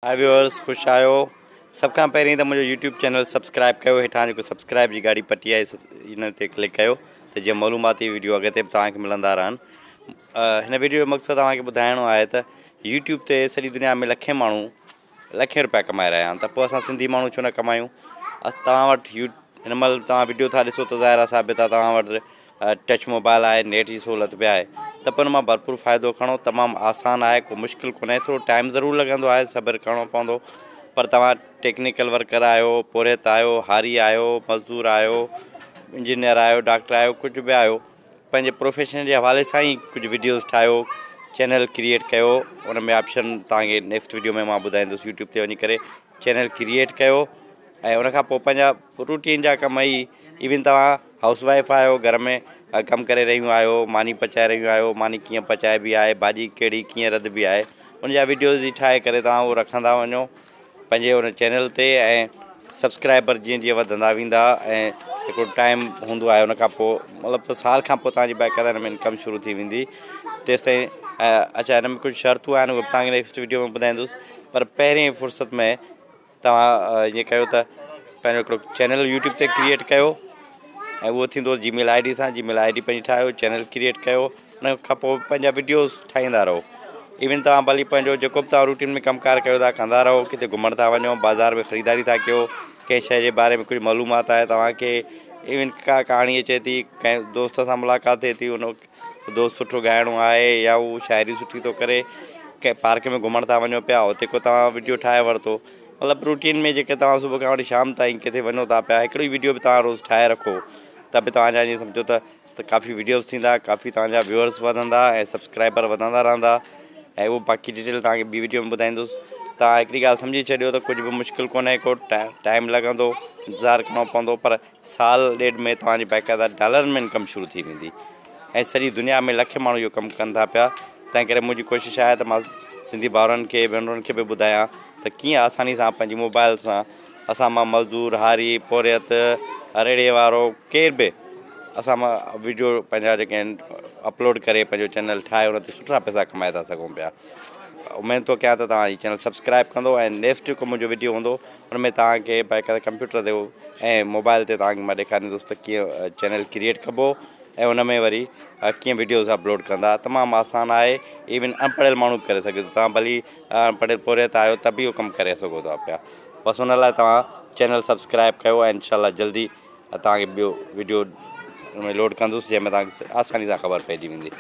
High viewers خوش آهيو. سڀ کان پهرين ته منهنجو يوٽيوب چينل سبسڪرائب ڪيو. هيٺان جيڪو سبسڪرائب جي ڳاڙهي پٽي آهي ان تي ڪلڪ ڪيو ته جيئن معلوماتي ويڊيو اڳتي به توهان کي ملندا رهن. هن ويڊيو جو مقصد اوهان کي ٻڌائڻو آهي ته يوٽيوب تي سڄي دنيا ۾ لکين ماڻهو لکين روپيا ڪمائي رهيا آهن ته پوء اسان سنڌي ماڻهو ڇو نه ڪمايون. توهان وٽ هن مهل توهان ويڊيو ٿا ڏسو ته ظاهر آهي ثابت آهي توهان وٽ ٽچ موبائل آهي، نيٽ جي سهولت به آهي ته پوء ان مان ڀرپور فائدو کڻو. تمام آسان آهي، ڪو مشڪل ڪونهي. ٿورو ٽائيم ضرور لڳندو آهي، صبر ڪرڻو پوندو، پر توهان ٽيڪنيڪل ورڪر آهيو، پورهيت آهيو، هاري آهيو، مزدور آهيو، انجنيئر آهيو، ڊاڪٽر آهيو، ڪجهه به آهيو، پنهنجي پروفيشن جي حوالي سان ئي ڪجهه وڊيوز ٺاهيو، چينل ڪريئيٽ ڪيو. ان ۾ آپشن توهان کي نيڪسٽ وڊيو ۾ مان ٻڌائيندس. يوٽيوب تي وڃي ڪري چينل ڪريئيٽ ڪيو ۽ ان کان پوء پنهنجا روٽين جا ڪم ئي، ايون توهان هائوس وائيف آهيو، گهر ۾ ڪم ڪري رهيون آهيو، ماني پچائي رهيون آهيو، ماني ڪيئن پچائبي آهي، ڀاڄي ڪهڙي ڪيئن رڌبي آهي، ان جا وڊيوز ئي ٺاهي ڪري توهان اهو رکندا وڃو پنهنجي ان چينل تي ۽ سبسڪرائبر جيئن جيئن وڌندا ويندا ۽ هڪڙو ٽائيم هوندو آهي ان کان پوء مطلب ته سال کان پوء توهان جي باقاعده هن ۾ انڪم شروع ٿي ويندي. تيستائين اڇا هن ۾ ڪجهه شرطون آهن، اهي به توهان کي نيڪسٽ وڊيو ۾ ٻڌائيندس، پر پهرين فرصت ۾ توهان ائين ڪيو ته پنهنجو هڪڙو چينل يوٽيوب تي ڪريئيٽ ڪيو ۽ اهو ٿيندو جي ميل I D سان. جي ميل I D پنهنجي ٺاهيو، چينل ڪريئيٽ ڪيو، ان کان پوء پنهنجا وڊيوز ٺاهيندا رهو. ايون توهان ڀلي پنهنجو جيڪو به توهان روٽين ۾ ڪم ڪار ڪيو ٿا ڪندا رهو. ڪٿي گهمڻ ٿا وڃو، بازار ۾ خريداري ٿا ڪيو، ڪنهن شيء جي باري ۾ ڪجهه معلومات آهي توهان کي، ايون ڪا ڪهاڻي اچي ٿي، ڪنهن دوست سان ملاقات ٿئي ٿي، ان دوست سٺو ڳائڻو آهي يا هو شاعري سٺي ٿو ڪري، ڪنهن پارڪ ۾ گهمڻ ٿا وڃو پيا اتي ڪو توهان وڊيو ٺاهي ورتو. مطلب روٽين ۾ جيڪي توهان صبح کان وٺي شام تائين ڪٿي وڃو ٿا پيا، هڪڙو ئي وڊيو به توهان روز ٺاهي رکو ته به توهان جا ائين سمجهو ته ڪافي وڊيوز ٿيندا، ڪافي توهان جا ويورز وڌندا ۽ سبسڪرائبر وڌندا رهندا. ۽ اهو باقي ڊيٽيل توهان کي ٻي وڊيو ۾ ٻڌائيندس. توهان هڪڙي ڳالهه سمجهي ڇڏيو ته ڪجهه به مشڪل ڪونهي، ڪو ٽائيم لڳندو، انتظار ڪرڻو پوندو، پر سال ڏيڍ ۾ توهان جي باقاعده ڊالرن ۾ انڪم شروع ٿي ويندي ۽ سڄي دنيا ۾ لکين ماڻهو اهو ڪم ڪن ٿا پيا. تنهن ڪري منهنجي ڪوشش آهي ته مان سنڌي ڀائرن کي ڀينرن کي به ٻڌايان ته ڪيئن آساني سان پنهنجي موبائل سان اسان مان مزدور، هاري، پورهيت، ريڙهي وارو ڪير به اسان مان وڊيو پنهنجا جيڪي آهن اپلوڊ ڪري پنهنجو چينل ٺاهي ان تي سٺا پئسا ڪمائي ٿا سگهون پيا. اميد ٿو ڪيان ته توهان هي چينل سبسڪرائب ڪندو ۽ نيڪسٽ جيڪو منهنجو وڊيو هوندو ان ۾ توهان کي باقاعده ڪمپيوٽر تي ۽ موبائل تي توهان کي مان ڏيکاريندس ته ڪيئن چينل ڪريئيٽ ڪبو ۽ ان ۾ وري ڪيئن وڊيوز اپلوڊ ڪندا. تمام آسان آهي، ايون اڻپڙهيل ماڻهو به ڪري سگهي ٿو. توهان ڀلي اڻپڙهيل پورهيت آهيو ته به اهو ڪم ڪري سگهو ٿا پيا. بس ان لاء توهان چينل سبسڪرائب ڪيو ۽ انشاء الله جلدي توهان کي ٻيو وڊيو ان ۾ لوڊ ڪندس جنهن ۾ توهان کي آساني سان خبر پئجي ويندي.